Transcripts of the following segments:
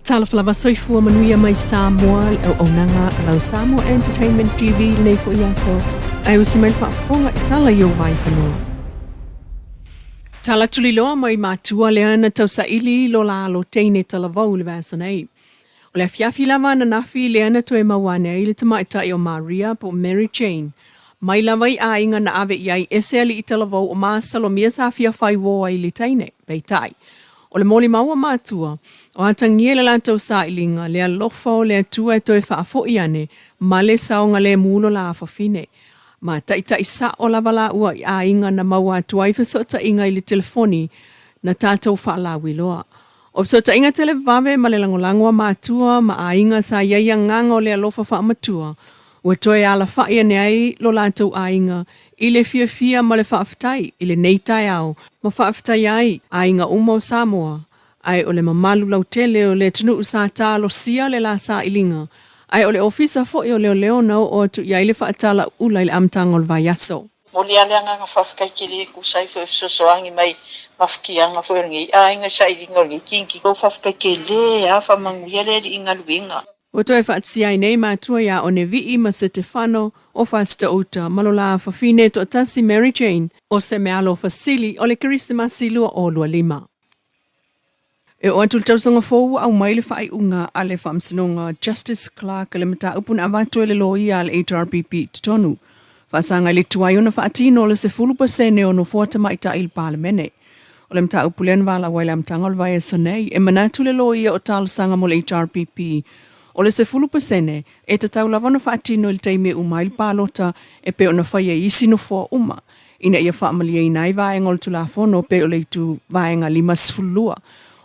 Talofa lava soifua manuia mai Samoa le auaunaga a lau Samoa Entertainment TV i lenei foi aso ae usi mai le faafofoga i tala i ou vaifanua. Tala tuliloa mai matua lea na tausaili lo la alo teine talavou i le vaiaso nei. O le afiafi lava ananafi lea na toe maua ane ai le tamaitai o Maria po o Mary Jane mai lava i aiga na ave i ai e se alii talavou o masalomia sa fia fai uō ai i le teine. Peitai, o le molimau a matua, o atagia i le latou sailiga le alofa o le Atua e toe faafoi ane ma le saogalemu lo la afafine. Ma taitai sa'o lava laua i aiga na maua atu ai fesootaiga i le telefoni na tatou faalauiloa. O fesootaiga televave ma le lagolago a matua ma aiga sa i ai agaga o le alofa faamatua, ua toe alafa'i ane ai lo latou aiga i le fiafia ma le faafetai i lenei taeao ma faafetai ai aiga uma o Samoa ae o le mamalu lautele o le atunuu sa talosia le la sailiga ae o le Ofisa foi o Leoleo na oo atu i ai le faatalauula i le amataga o le vaiaso. Momoli lava le agaga faafetai tele e tusa ai foi o fesoasoani mai mafatiaga foi o lenei aiga i sailiga o lenei kingi. Tou faafetai tele lava faamanuia le Alii galuega. Ua toe faatasi ai nei matua ia Onevii ma Setefano o Fasitauta ma lo la fafine toatasi Mary Jane o se meaalofa sili o le Kerisimasi 2025. E oo atu i le tausaga fou ua aumai le faaiuga a le Faamasinoga Justice Clark i le mataupu na avatu e le loia a le HRPP i totonu. Faasaga i le tuai ona faatino o le 10% o nofoa tamaitai i le Palemene. O le mataupu lea na valaau ai i le amataga o le vaiaso nei, e manatu le loia o talosaga mo le HRPP o le 10% e tatau lava ona faatino i le taimi e uma ai le palota e pei ona faia i isi nofoa uma. ina ia faamalieina ai vaega o le Tulafono pei o le itu Vaega 52.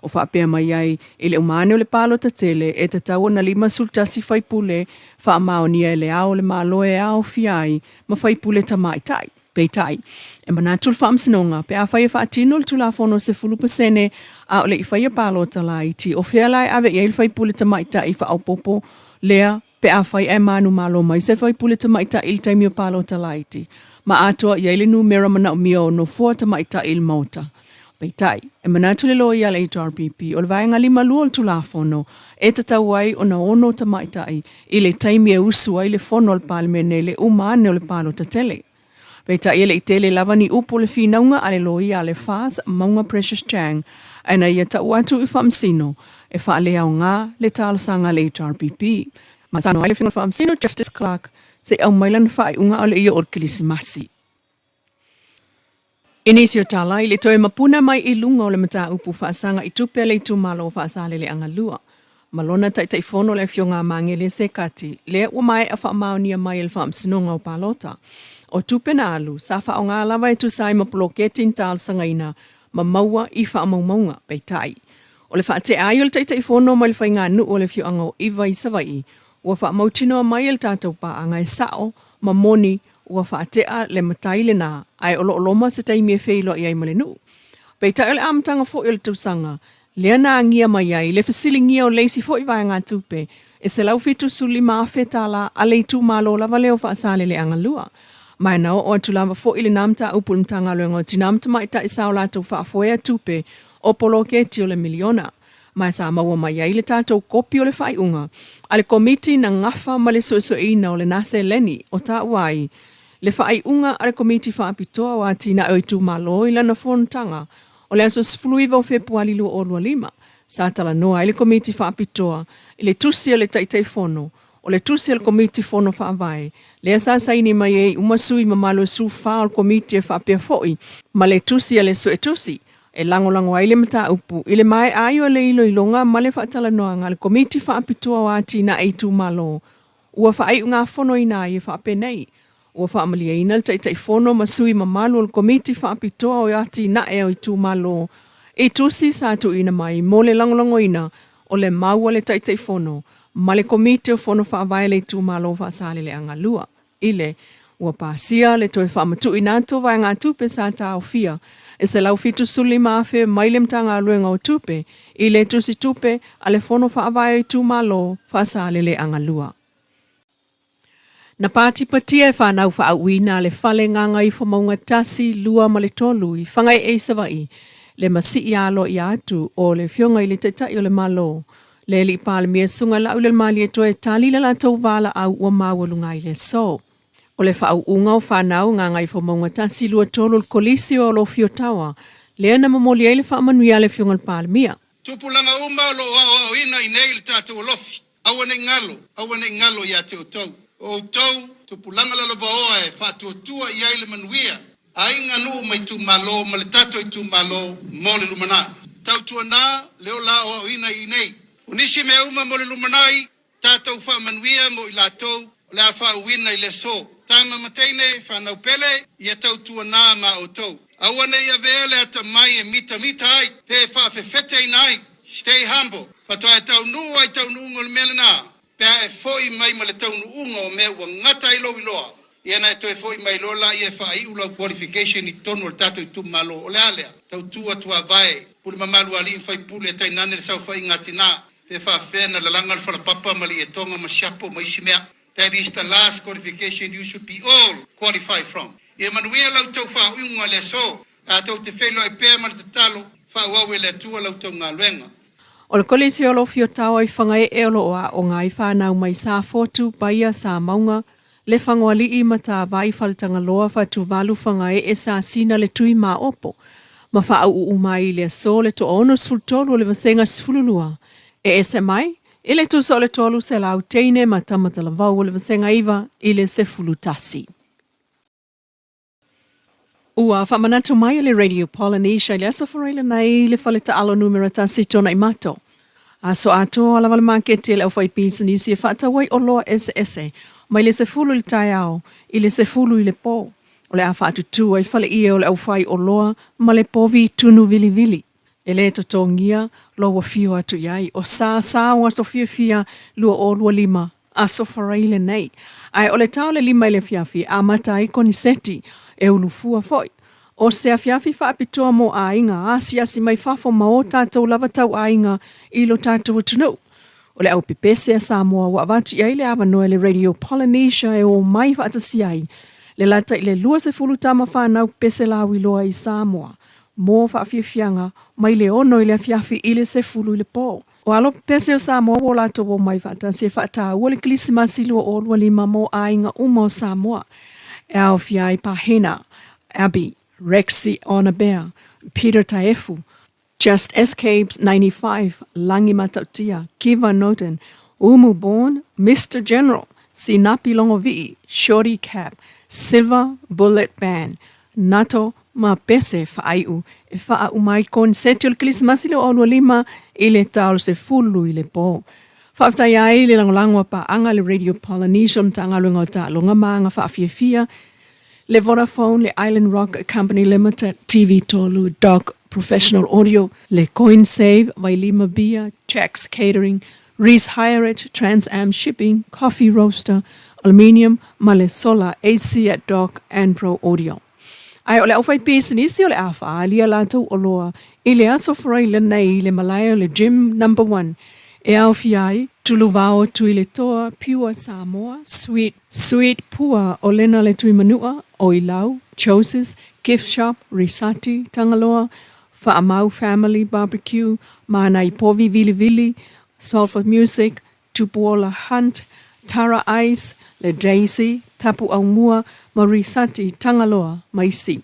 O faapea mai ai, i le uma ane o le palota tele, e tatau ona 51 faipule faamaonia e le Ao o le Malo e aofia ai ma faipule tamaitai. Peitai, e manatu le Faamasinoga, pe afai e faatino le Tulafono 10% a o le i faia palota laiti, o fea la e ave i ai le faipule tamaitai faaopoopo lea Pe afai ae manumalo mai se faipule tamaitai i le taimi o palota laiti, ma atoa i ai le numera manaomia o nofoa tamaitai i le Maota. Peitai, e manatu le loia a le HRPP o le vaega 52 o le Tulafono e tatau ai ona ono tamaitai i le taimi e usu ai le fono a le Palemene i le uma ane o le palota tele. Peitai e le i tele lava ni upu o le finauga a le loia a le FAS, Maunga Precious Chang, ae na ia tau atu i faamasino e faaleaoga le talosaga a le HRPP. Ma saunoa ai le Afioga i le Faamasino Justice Clark se i aumai lana faaiuga a o le i oo i le Kerisimasi. I nisi o tala i le toe mapuna mai i luga o le mataupu faasaga i tupe a le itumalo o Faasaleleaga 2, ma lona Taitaifono le Afioga a Magele Sekati, lea ua maea faamaonia mai e le Faamasinoga o Palota. O tupe na alu, sa faaaoga lava e tusa ai ma poloketi na talosagaina ma maua i faamaumauga. Peitai, o le faatea ai o le Taitaifono mai le faiganuu a le afioaga o Iva i Savaii, ua faamautinoa mai e le tatou paaga e sao ma moni ua faatea le matai lena, ae o lo o loma se taimi e feiloai ai ma le nuu. Peitai o le amataga foi o le tausaga, lea na agia mai ai le fesiligia o le isi foi vaegatupe e $175,000 a le itumalo lava lea o Faasaleleaga 2. Ma e na oo atu lava foi lena mataupu i le Matagaluega o Tina ma Tamaitai sa o latou faafoea tupe o poloketi o le miliona. Ma e sa maua mai ai le tatou kopi o le faaiuga a le Komiti na gafa ma le suesueina o lena seleni o taua ai le faaiuga a le Komiti Faapitoa o Atinae o Itumalo i lana fonotaga O le aso 19 o Fepuali 2025, sa talanoa ai le Komiti Faapitoa i le tusi a le Taitaifono o le tusi a le Komiti Fono Faavae, lea sa saini mai ai uma sui mamalu e 14 o le Komiti e faapea foi ma le tusi a le Suetusi e lagolago ai le mataupu i le maea ai o le iloiloga ma le faatalanoaga a le Komiti Faapitoa o Atinae Itumalo ua faaiugafonoina ai e faapenei, Ua faamalieina le Taitaifono ma sui mamalu o le Komiti Faapitoa o Atinae o Itumalo i tusi sa tuuina mai mo le lagolagoina o le mau a le Taitaifono ma le Komiti o Fono Faavae le Itumalo Faasaleleaga 2 i le Ua pasia le toe faamatuuina atu o vaegatupe sa taofia e $175,000 mai le Matagaluega o Tupe i le tusitupe a le Fono Faavae o Itumalo Faasaleleaga 2. Na patipatia e fanau faauuina a le Fale Gagaifomauga 1, 2 ma le 3 i Fagae'e i Savaii le masii aloaia atu o le Afioga i le Taitai o le Malo. Le Alii Palemia Susuga Laaulialemalietoa e tali le latou valaau ua maualuga ai le aso. O le faauuga o fanau Gagaifomauga 1, 2, 3 o le Kolisi o Alofi-o-Taua lea na momoli ai le faamanuia a le Afioga i le Palemia. Tupulaga uma o lo o aoaoina i nei i le tatou alofi, aua ne i galo, aua ne i galo ia te outou. O outou, tupulaga lalovaoa e faatuatua i ai le manuia, aiga, nuu ma itumalo ma le tatou itumalo mo le lumanai. Tautuana le ola aoaoina i inei. O nisi mea uma mo le lumanai, tatou faamanuia mo i latou o le a faauuina i le aso. Tama ma teine, fanau pele, ia tautuana ma outou. Aua ne i avea le atamai e mitamita ai, pe faafefeteina ai. Stay humble. Faatoa e taunuu ai taunuuga o le mea lena, pe a e foi mai ma le taunuuga o mea ua gata ai lou iloa, ia na e toe foi mai loa laia e faaiu lau qualification i totonu o le tatou itumalo. O le a lea? Tautua tuavae, pule mamalu a alii ma faipule, tainane le saofaiga a tina. Pe faafefea na lalaga le falapapa ma le ietoga ma siapo ma isi mea. That is the last qualification you should be all qualified from. Ia manuia la outou faauiuga i le aso. A tou te feiloai pea ma le tatalo, faaauau e le Atua la outou galuega. O le Kolisi o Alofi-o-Taoa i Fagaee o lo o aoga ai fanau mai Safotu, Paia, Samauga, Lefagoalii, Matavai, Faletagaloa, Fatuvalu, Fagaee, Sasina, le Tui Maopo ma faauuu mai i le aso le 63 o le Vasega 12 e ese mai i le tusa o le 300 teine ma tama talavou o le Vasega 9 i le 11. Ua faamanatu mai e le Radio Polynesia i le Aso Faraile nei le fale taalo numera tasi Tuanaimato. Aso atoa lava le maketi a le aufaipisinisi e faatau ai oloa eseese mai le 10 i le taeao i le 10 i le po. O le a faatutū ai faleie o le aufai oloa ma le povi tunu vilivili. E lē totogia lou afio atu i ai o sa sa o aso fiafia 2025 Aso Faraile nei. Ae o le ta o le 5 i le afiafi e amata ai koniseti e ulufua foi. O se afiafi faapitoa mo aiga asiasi mai fafo ma o tatou lava tau aiga i lo tatou atunuu. O le au pepese a Samoa ua avatu i ai le avanoa e le Radio Polynesia e o mai faatasi ai le lata i le 20 tama fanau pese lauiloa i Samoa mo faafiafiaga mai le 6 i le afiafi i le 10 i le po. O alo pese o Samoa ua o latou omai faatasi e faataua le Kerisimasi 2025 mo aiga uma o Samoa, e aofia ai Pahena, Abby, Rexy Onabea, Peter Taefu, Just Escapes 95, Lagi Matautia, Kiva Noden, Umu Born, Mister General, Sinapi Logovii, Shorty Cap, Silver Bullet Band, Nato ma Pese Faaiu e faauma ai koniseti o le Kerisimasi 2025 i le ta o le 10 i le po. Faafetai ai le lagolago a paaga le Radio Polynesia, Matagaluega o Taaloga ma Aga Faafiafia, le Vodafone, le Island Rock Company Limited, TV Tolu, Dog Professional Audio, le CoinSave, Vailima Beer, Jack's Catering, Reece Hired, Trans Am Shipping, Coffee Roaster, Aluminium ma le Solar AC at Doc and Pro Audio. Ae o le aufaipisinisi o le a faaalia latou oloa i le Aso Faraile nei i le malae o le Gym Number One e aofia ai Tuluvao Tuiletoa, Pure Samoa, Sweet Sweet Pua, Olena Le Tuimanua, Oilau, Choices, Gift Shop, Risati, Tagaloa, Faamau Family Barbecue, Manai Povi Vilivili, Sulphur Music, Tupuola Hunt, Tara Ice, Le Daisy, Tapu Aumua, ma Risati, Tagaloa, ma isi.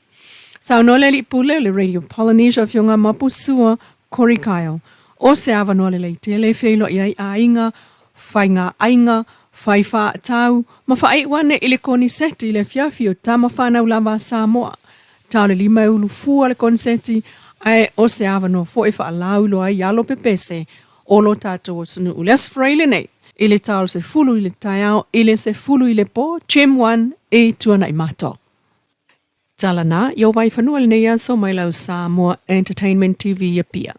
Saunoa le alii pule o le Radio Polynesia Afioga Mapusua Corey Kyle, o se avanoa lelei tele e feiloai ai aiga, faiga aiga, fai faatau, ma faaiu ane i le koniseti i le afiafi o tama fanau lava a Samoa. Ta o le 5 e ulu fua le koniseti, ae o se avanoa foi e faalauiloa ai alo pepese o lo tatou atunuu. Le Aso Faraile lenei, i le ta o le 10 i le taeao i le 10 i le po, Gem One i Tuanaimato. Tala na, i o Vaifanua lenei aso mai lau Samoa Entertainment TV Apia.